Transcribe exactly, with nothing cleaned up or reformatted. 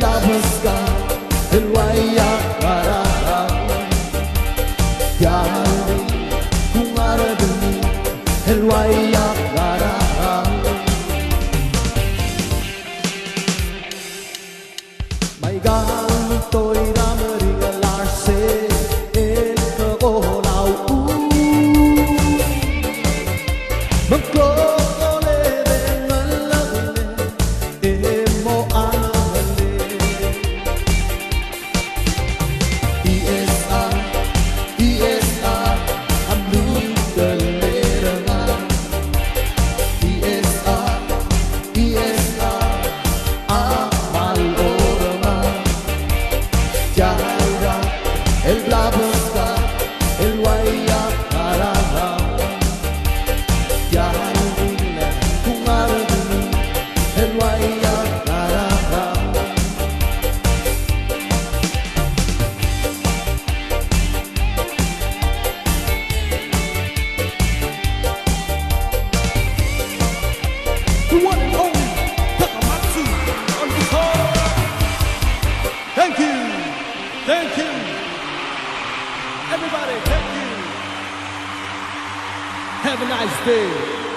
Tabasca, el uaia ngar er a, tia el di, kung ngar er a, el uaia ngar er a. Mai kau toi er a meringel a se, el kekolau. Me ng klou el kole de ngelekl e mo a ngelekl. E S A, E S A, a mluut el mer a ngak. E S A, E S A, a kmal ora ngak. Tia el rak el bla beskak el uaia ngar er a. Tia el di, kung ngar er a, el uaia ngar er a. The one and only Takamatsu on guitar. Thank you. Thank you. Everybody, thank you. Have a nice day.